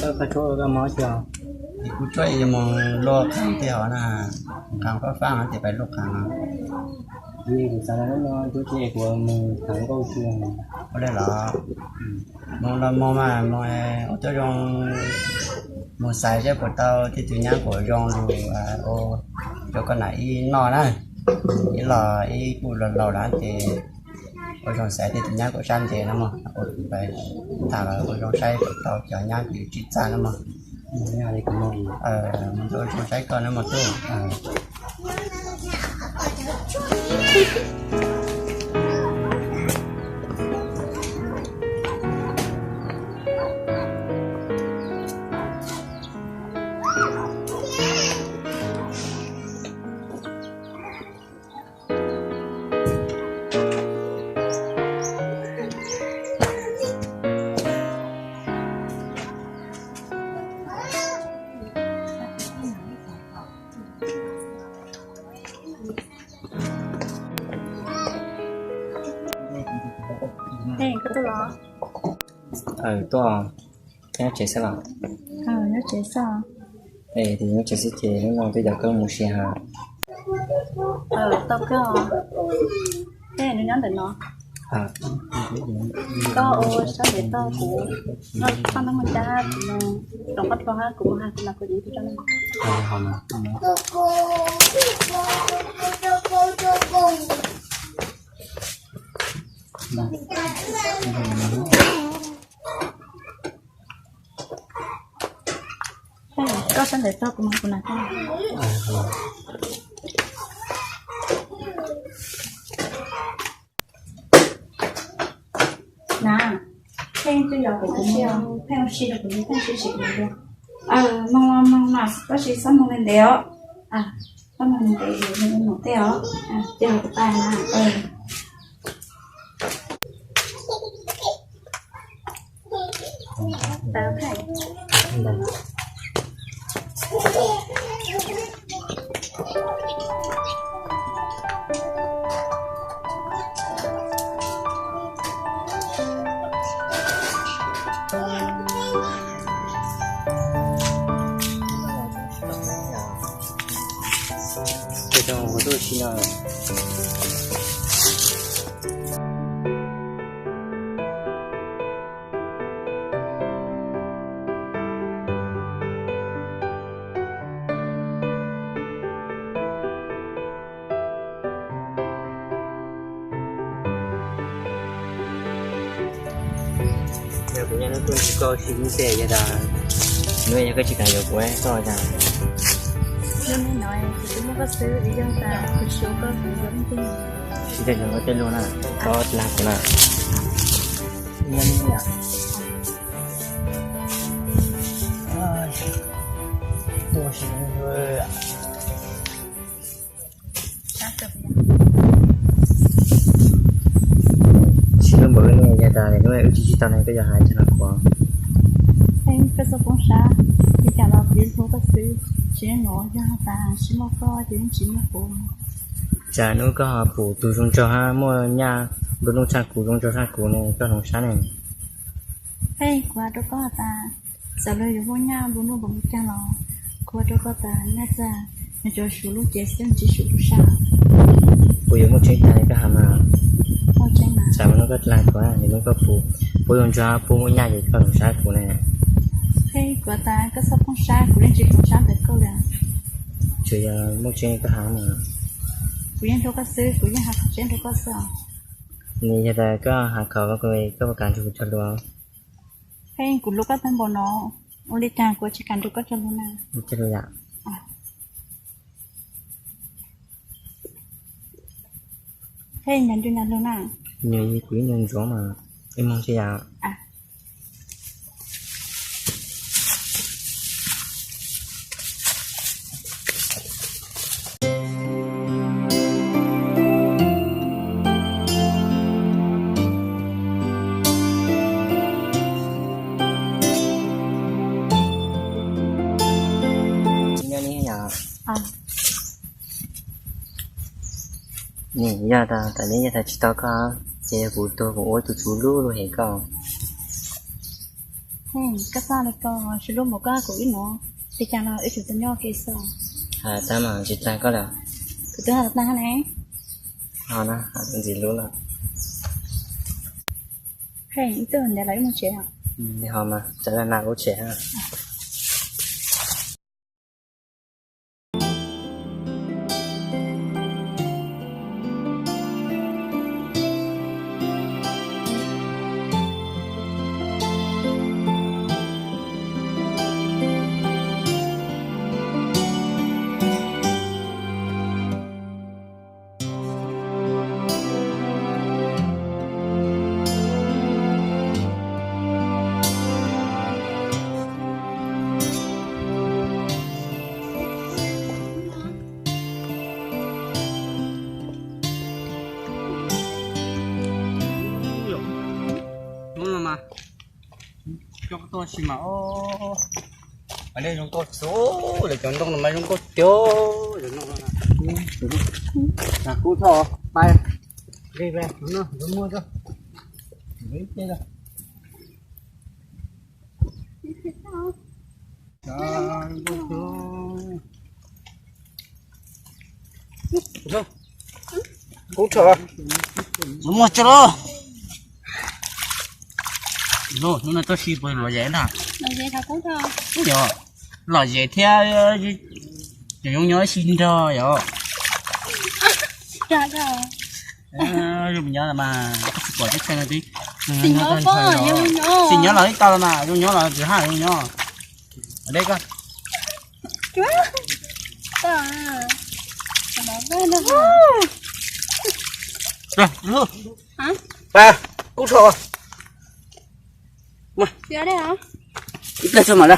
Koj tshuab koj mob xyov. Es kuv tshuab es mus luaj qhaav tej hov na, qhaav fab fab no ces pais luaj qhaav no. Kuv xav tias hnub no kuv mus thov nkauj xwb. Ua li los, mus los mus mas mus ua coob zoo, mus xaiv seb puas tau tej tus nyab kom zoo lug ua rau koj nam ib noj na. Ib los ib kuj laus laus lawm ces ua zoo xaiv tej tus nyab kom sab ntev no mog, ua kuv pais tham los ua zoo saib puas tau cov nyab kws tsim txaj no mog. Mus ua zoo saib koj no mog tub. Tuaj, koj nyob tsev xwb los? Nyob tsev xwb. Es nyob tsev xwb ces hnub no twb coj koj mus si ha. Tau kawg. Nws nyob ntawm no. Koj ua sab ntev toj kuv noj tshaj noj muaj cab kuv mus rau qhov rau hab kuv mus hab kuv mam kuv ib tug rau nej. Koj sab ntev toj kuv mam kuv mam koj. Na, pheej twb yog kuv tus si, pheej ua si rau kuv, pheej sib sim kuv tias, moog moog mas tab sis txhob moog ntev os. Txhob moog ntev, moog tej os, ces kuv pais na. Yog kuv nyob hnub tuaj ntsib koj ua si ib ntsis yog tas, hnub yog koj tsis kam yuav kuv koj ua cas? Hnub no kuv tsis muaj koj xwb, yog tas kuv tsis yuav koj kuv yuav leej twg? Tsis tau yuav koj tej lus na, koj dlaag kuv na. Tsis lub npaum li ne yog tas hnub wb tsis tau ne koj yuav hais tag no kuv. Koj txhob poob sab, li cas los kuv hlub koj xwb, tsis nyob nuav yog tas tsis muaj koj ces yeej tsis muaj kuv. Tsam hnub koj ho pum tus zoo nraug hab muaj nyaj nplua nuj tshaj kuv, zoo nraug tshaj kuv ne koj hloov sab ne. Kuv has rau koj tas, txawm luag yuav muaj nyaj nplua nuj npaum li cas los kuv has rau koj tas nyaj txag nws tsuas suav lub cev xwb, tsis suav lub sab. Kuv yuav muaj tseeb tag li koj has mas. Tsam hnub koj dlaag kuv, hnub koj pum, puab zoo nraug puab muaj nyaj ces koj hloov sab kuv ne. Kuv tas koj txhob poob sab, kuv yeej tsis poob sab ntawm koj li. Tsuas yog muaj tseeb koj hais mas. Kuv yeej hlub koj xwb, kuv yeej hais qhov tseeb rau koj xwb. Nws yog tas koj hais khov koj puas kam nrog kuv cog lus? Pheej kuv hlub koj tag npaum no, ua li cas kuv tsis kam nrog koj cog lus na? Cog lus yom. Pheej nyob nrog nyob lug na. Nyob kuv ib nyuag ntsuav mas ib moog tsis yom. Nws yog tas tam li yog tas tsis tau koj, ces yog kuv tuag kuv ua tus tsuv lub lub hem koj. Koj txhob li ko, tsis hlub npaum koj kuv ib no, li cas los wb tsum tau nyob ua ke xwb. Hais tag mas tsis tag koj lawm. Kuv twb hais tag ne. Ho na, hais ntxiv hlub lawm. Ib tug ntev los wb mus tsev. Li ho mas, tsav na kuv tsev. Hnub no mas coj tuaj si mas os, zoo nkauj xwb, lawv cov ntoo no mas zoo nkauj tiag. Kub tho, pais, muag. Kub tho, muag tso los. Hnub no tuaj si puas lom zem na? Yog, lom zem thiab, zoo nyob ib sim nrog yom. Zoo nyob mas tsis pom teb chaws no twb, tsis nyob los ib tau los mas zoo nyob los tsis haj zoo nyob. Deb koj. Kub tho. Ib pliag tso mam da.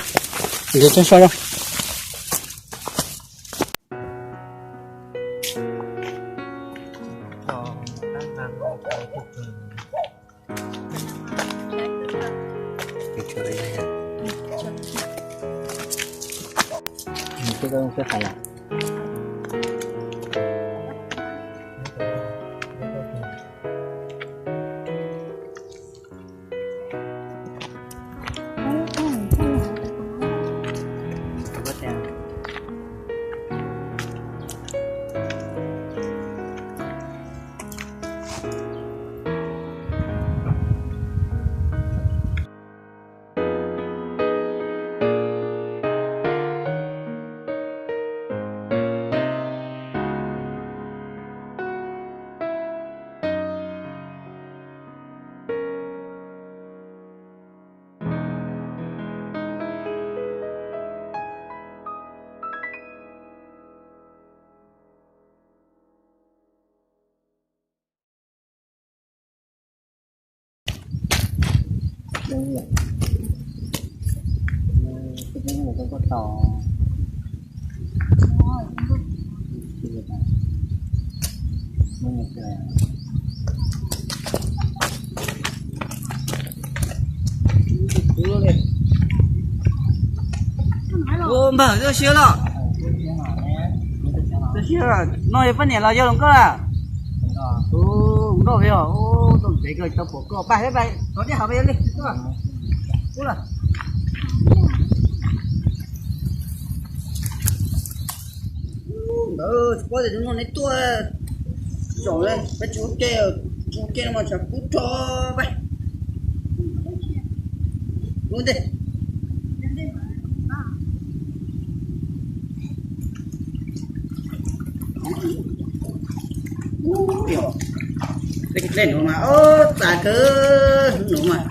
Npawg, zoo siab los? Zoo siab, no yog poj niam los yog hluas nkauj a? Hluas nkauj li os, tuaj ntev kawg tsis tau pom koj, pab peb pais thov dej haus peb li. Ntawd tsis paub tias tus no neb tuaj zaum li, peb tsis ua ke, tsis ua ke no mas tshav kub rho peb. Ua ntej. Tej nuav mas, txav kawg nuav mas.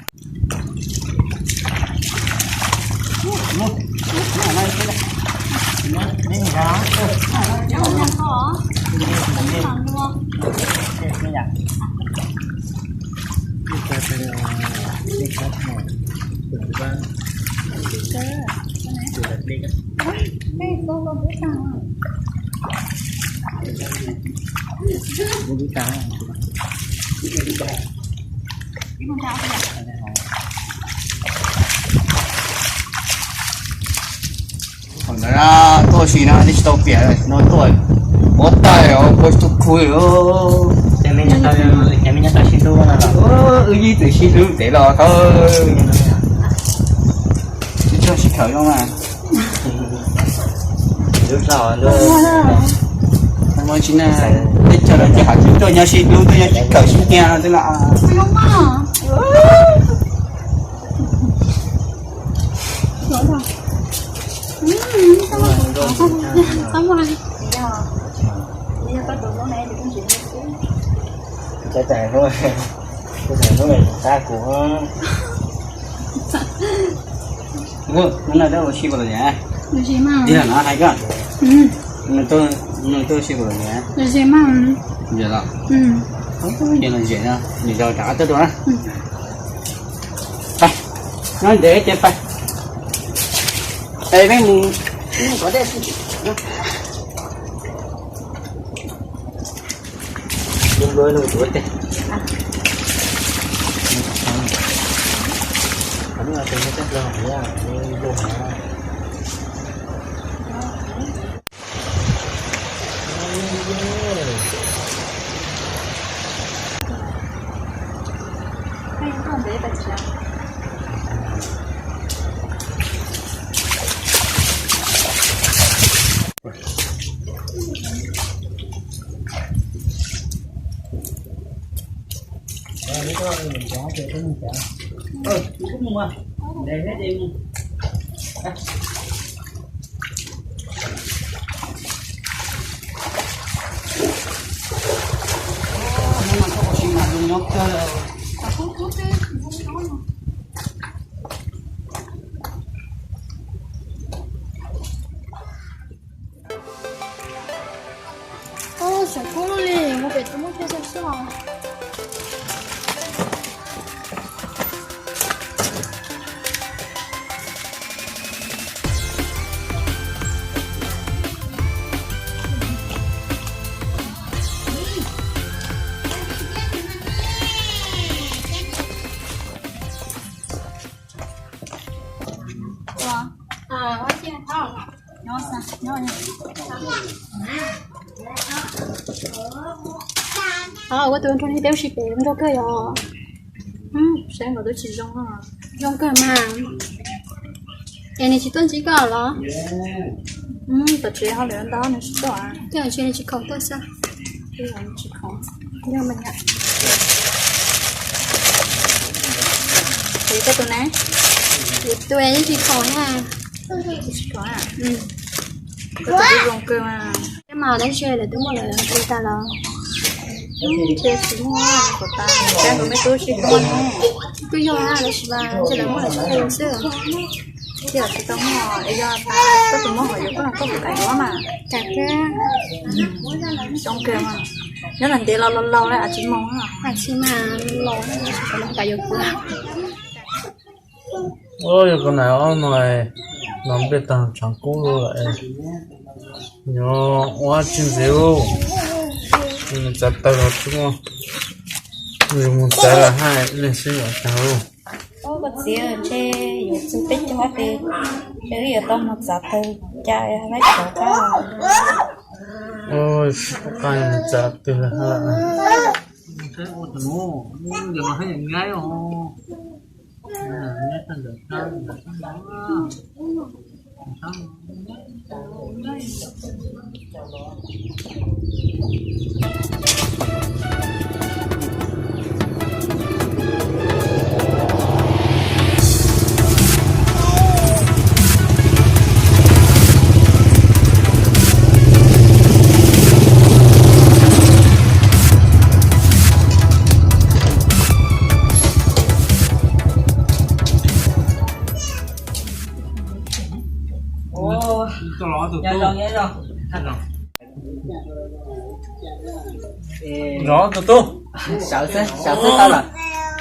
Thaum ntawd tuaj si no nej tsis tau piam no tuaj, muab taig os, kua tub khu. Ces me nyuam tau sib hlub no los, wb yeej txawm sib hlub ntev los tau. Tsis tshua sib khawm zoo mas. Lub zog lub, tsis na, teb chaws no ces hais tsis tuaj nyob sib hlub, tuaj nyob sib khawm sib ntiag no xwb los. Tab hnub, tab hnub tab kuv hnub no tab ua si puas los yam, yog no hais koj, nws tuaj si puas los yam, yog los, yog los zem no nws yog rov qab tuaj dua na. Pab, nyob ntev ces pab, es peb mus kom dej. Ub, xyov kub li, mus pem tau muaj chaw xwb os. Ua tus nrog li teb ua si pem nrog kawg yog. Saib nkawd twb tsis zoo, zoo kawg mas. Es nws tsis tuaj ntsib koj los? Tom tsev hauj lwm ntau nws tsis tuaj. Twb yog nws tsis khoom tuaj xwb. Twb yog nws tsis khoom. Yog mas yom. Ces koj tus ne? Kuv tus yeej tsis khoom na. Tsis khoom. Koj tus twb zoo kawg mas. Thiab mas tab sis lawv twb muaj lawv li tas los. Ces tsis muaj kom tas, kab nkawd me tub sib hlub ne. Twb yog na, tab sis mas ntshe lawv muaj lawv tsis hlub xwb. Ces tsis tau muaj, es yog tas koj tus muab hauv yuav koj los koj puas kam yuav mas? Kam thiab. Zoo kawg mas. Nyob los ntev los laus laus lawm tsis moog. Tsis mas laus, kam yuav kuv. Yog koj na, ob no, no npej tag tshav kub lawm, yuav ua tsi ntxiv, mus txav taws los tsis muaj, mus txav los haj nej sib yuav tag. Koj txiv, ntshe yuav txug peb caug tes, ces wb yuav tau mus txav taws cas laib tsov qab. Mus txav twg los haj ua tus no, yog haj yam nyaib os. Zov tus tub. Sawv xwb, sawv xwb tau lawm.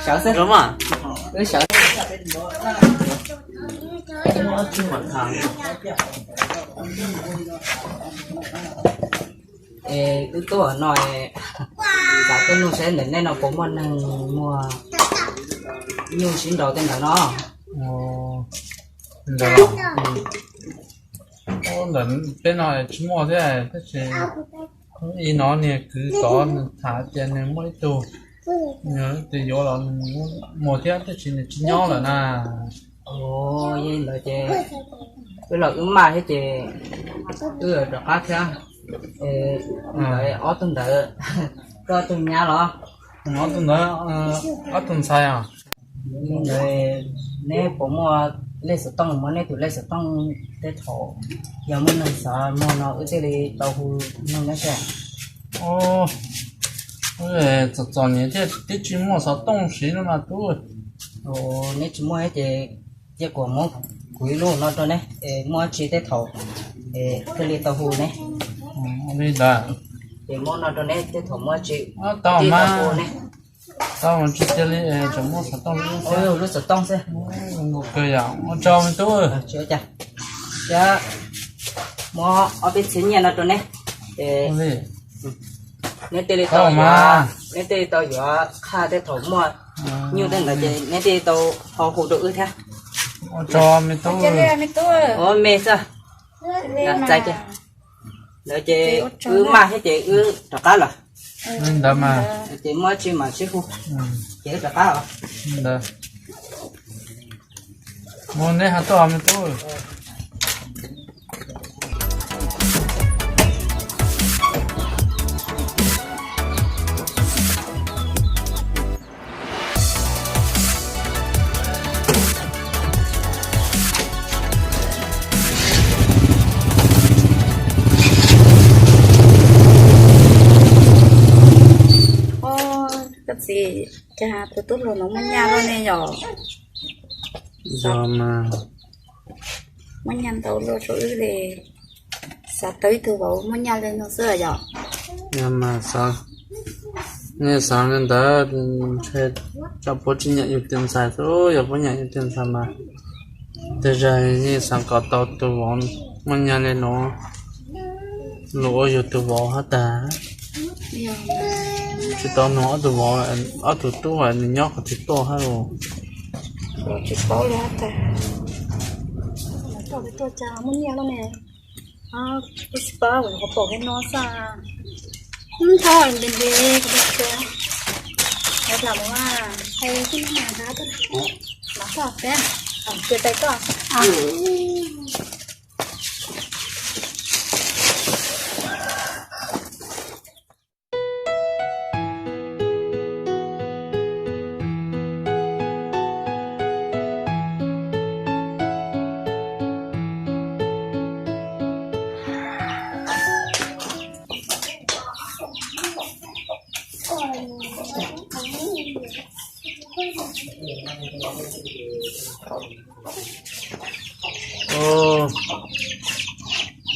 Sawv xwb. Wb sawv. Es wb tuaj no, xav tuaj nug seb ntawm nej no puas muaj neeg muag nyuj sib nraus tej ntawd no. Ntawd, ntawm peb no tsis muaj thiab, tab sis ib no niag kwv tod nws tham tias nws muaj ib tug, nws ib tug yuav los nws muag thiab, tab sis nws tsis nyob lawm na. Ntawd ces wb los wb maj thiab ces wb rov qab thiab. Ob tug ntawd, koj tug nyab los? Ob tug ntawd, ob tug ntxhais os. Ntawd neb puas muaj lej xov tooj, muab neb tus lej xov tooj tej thaum yog muaj neeg xav muag no wb thiaj li tau hu nug neb thiab. Txom txom nyem thiab twb tsis muaj xov tooj siv no mas tub. Neb tsis muaj ces cia kuv muab kuv ib lub no rau neb, muaj dab tsi tej thaum thiaj li tau hu neb. Li ntawd. Ces muab no rau neb tej thaum muaj dab tsi tau mas hu neb. Tau mas tsis cia li, tseem muaj xov tooj li. Lub xov tooj xwb. Nkaus kawg yom, ua tsaug me tub. Tsis ua cas. Thiab muab ob peb txhiab nyiaj no rau neb. Neb thiaj li tau yuav, neb thiaj li tau yuav qhaj tej thaum muaj nyuj tej ntawd ces neb thiaj li tau ho hu rau wb thiab. Ua tsaug me tub. Ua me xwb. Txais kiag. Lawv ces wb maj thiab ces wb rov qab lawm. Li ntawd mas. Ces muaj dab tsi mam sib hu. Ces wb rov qab os. Li ntawd. Mus neb ho tuaj me tub. Koj txiv, cas tus tub hluas no muaj nyaj luaj ne yom? Yog mas. Muaj nyaj ntau luaj rau wb li. Xav tau ib tug vauv muaj nyaj li no xwb yom? Yog mas xav, nej xav li ntawd ntshe tsam puab tsis nyiam yus tus ntxhais xwb, yog puab nyiam yus tus ntxhais mas tej zaum yeej xav kom tau tus vauv muaj nyaj li no los ua yus tus vauv hab tag. Tsis tau nug ob tug vauv, ob tug tub nws nyob qhov twg tuaj hab los. Tsis paub li hab tag. Tuaj cas muaj nyaj lawm ne. Kuv tsis paub, kuv nyuam qhuav pom kiag no xwb. Ntau ntev ntev kuv tsis paub. Lam mus mas, lam txog peb, cia tais koj.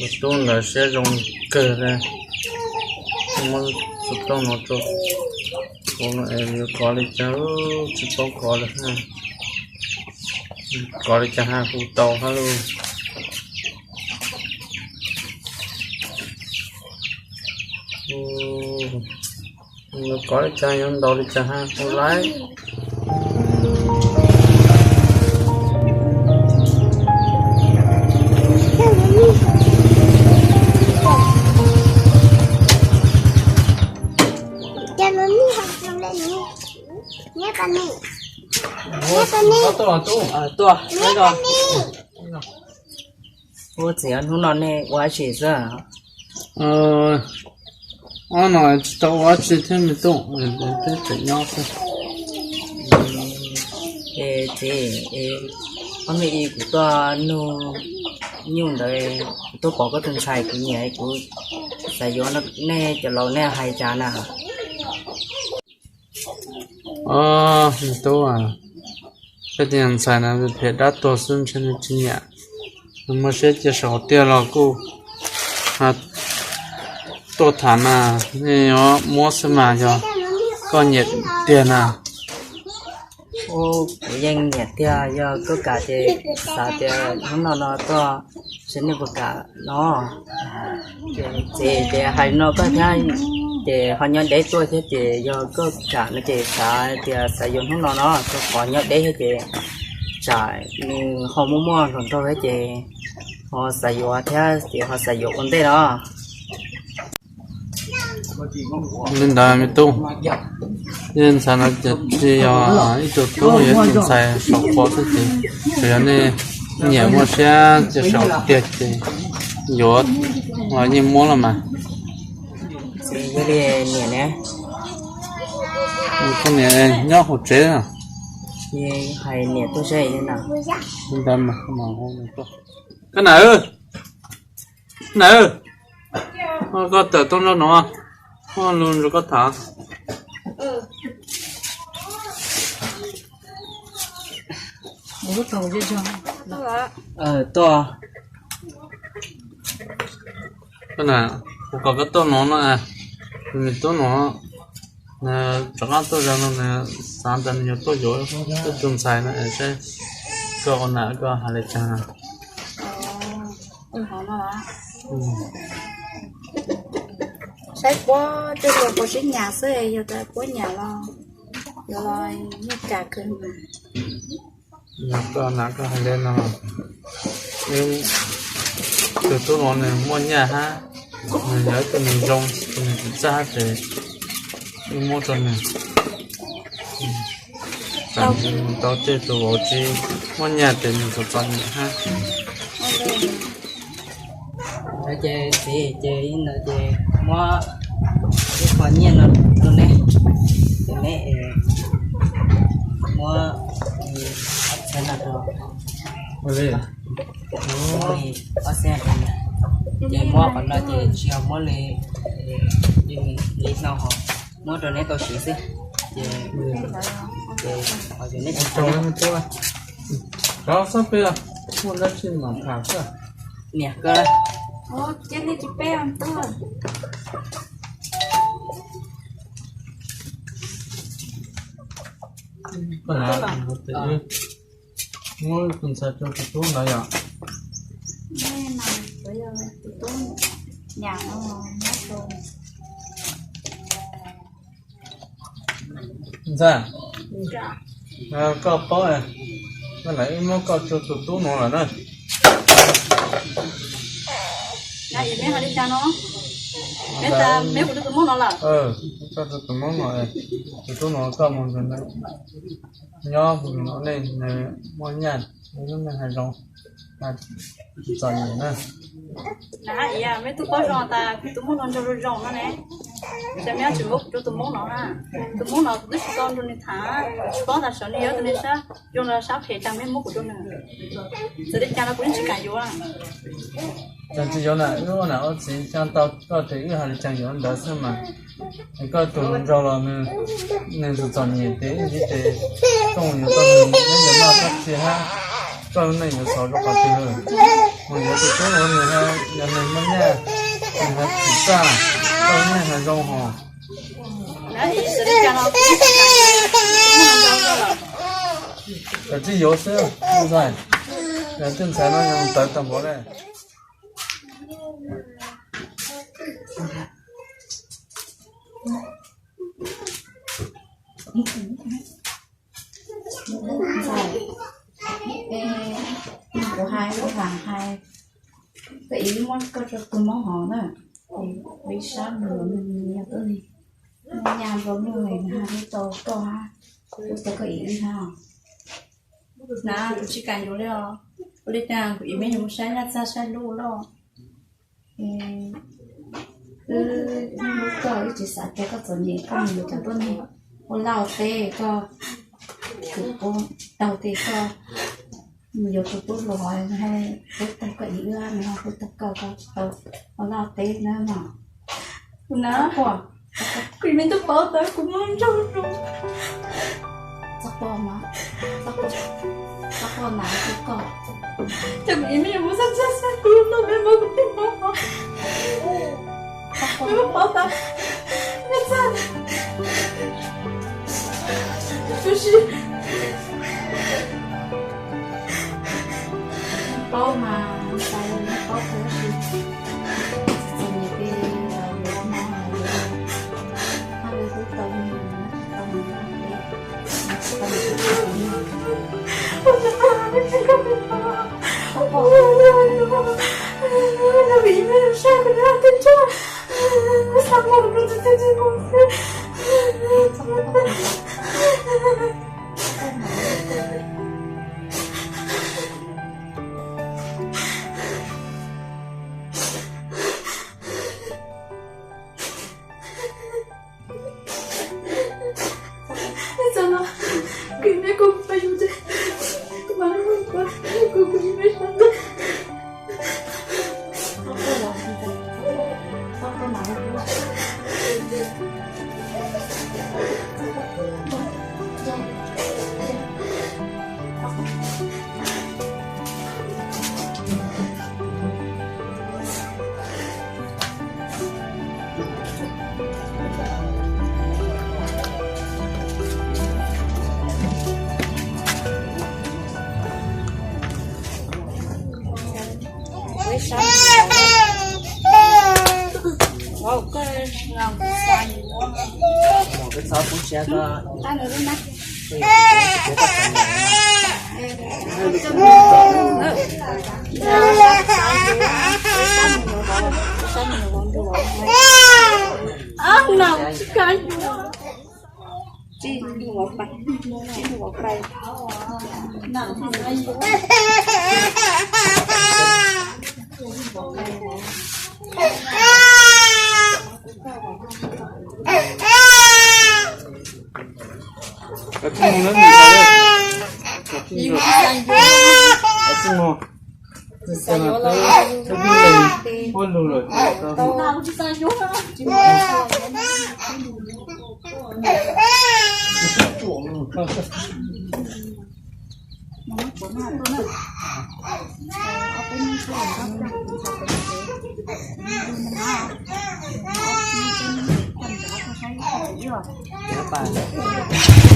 Tus tub ntawd siab zoo kawg li. Muab xov tooj no rau kuv no es yuav kov li cas, tsis paub kov li. Kov li cas hab hu tau hab lauj. Yuav kov li cas, yuav ntaus li cas hab hu laib. Tuaj, tuaj. Ua txiv, hnub no nej ua dab tsi xwb? Ob no tsis tau ua dab tsi thiab me tub, peb tseem nyob xwb. Es txiv, ob me i kuv tuaj nug nyuj ntawd, kuv tuaj pom koj tus ntxhais kuv nyiam, kuv xav yuav, nej cov laus nej hais cas na? Ob me tub, peb tus ntxhais no phem dab tuag xwb ntshe nws tsis nyiam. Muaj siab cia saum tiag los kuj tuaj tham mas nej yuav muab xwb mas yog koj nyiam tiag na. Kuv yeej nyiam tiag, yog koj kam ces xav tias hnub no no tuaj seb nej puas kam no. Ces, ces hais no koj thiab, ces ho nyob deb tuaj thiab ces yog koj kam no ces xav tias xav yuav hnub no no, rau qhov nyob deb thiab ces tsam nws ho muaj muaj hluas nraug thiab ces ho xav yuav thiab ces ho xav yuav ua ntej no. Li ntawd me tub, yeej ntxhais no ces tsis yog ib tug tub, yog ib tug ntxhais saum qhov xwb ces tsuas yog nej nyiam muaj siab cia saum tiag ces yuav los yeej muab los mas. Koj niam nyob hauv tsev. Ntawd mas, koj nam, nam, koj tawm tuaj nrog no, muaj lus nrog koj tham. Tuaj, kuv kom koj tuaj no, tus me tub no, nws rov qab tuaj zaum no nws xav tias nws yuav tuaj yuav ib tug ntxhais no es saib koj ua nam koj hais li cas. Saib puab tej luag puas sib nyam xwb, yog tas puab nyam los yuav los yeej kam kawg. Yog koj nam koj hais li no, tus tub no nws muaj nyaj hab, nws yog ib tug neeg zoo, nws txawj hab ces wb muab rau nws. Tsam nws mus tau tej tus vauv tsis muaj nyaj ces nws txom txom nyem hab. Ces txiv ces ib ntawd ces muab ib qho nyiaj no rau neb, ces neb muab ob txhiab no rau, ob txhiab, ces muab qhov no ces tsis yog muab li, li no ho muab rau neb tau siv xwb. Ces, ces qhov neb tsis tau, rov xob peb, muaj dab tsi mam tham xwb. Niam koj, muab tus ntxhais rau tus tub ntawd yom. Ntxhais, koj paub, koj lawv wb muab koj rau tus tub no lawm na. Koj rau tus Hmoob no, tus tub no koj mus nrog nws nyob, nws muaj nyaj, nws hais zoo, txom nyem na. Meb tub paub zoo tas tus Hmoob no nrog zoo zoo no ne. Ces meb tsis muab kuv rau tus Hmoob no na. Tus Hmoob no kuv twb tsis tau nrog nws tham, tsis paub tas saum nws yog tus neeg sab zoo los sab phem cas meb muab kuv rau nws. Txawm li cas los kuv yeej tsis kam yuav. Txawm tsis yuav na, wb ua niam ua txiv xyaa tau koj ces wb hais li cas yuav li ntawd xwb mas. Es koj tus hluas nraug los nws txom txom nyem ces wb ntxiv ces koj mus yuav tau nws, neb yuav noj txhob txia hab, koj lub neej yuav xaus rau qhov twg lawm. Mus yuav tus tub los nws yog neeg muaj nyaj, nws hais txim txaj, koj lub neej hais zoo hos. Kav tsij yuav xwb, ntxhais. Yog tej ntxhais no yog tawv tag npaum le. Ntxhais, kuv hais, kuv hais, koj ib muab koj rau tus Hmoob hov na, ib sab nws nws yog tuab neeg muaj nyaj nplua nuj, nws hais tau koj hab, tau koj ib hab. Na kuv tsis kam yuav li os. Ua li cas kuv ib me nyuam saib nyaj txag saib lub loj. Wb hlub koj, wb tsis xav tias koj txom nyem koj mus yuav cov tuab neeg ua laj ua teb, koj tus tub taug tes koj mus yuav tus tub hluas, nws ho hlub tau koj ib wb, nws ho hlub tau koj, koj tsis tau ua laj ua teb na mog. Kuv na, kuv me tub paub tas kuv muaj nraug zoo. Txhob quaj mas, txhob quaj, txhob quaj mas, kuv koj, kuv Ces kuv ib me nyuam muab xaj xaj xaj kuv lub ntuj me muab kuv tib mab. Me muab pauv tas, me txaj. Tab sis paub mas, paub tab sis txom nyem peb los yuav mob, mob lawv twb tau me nyuam tau me nyuam peb.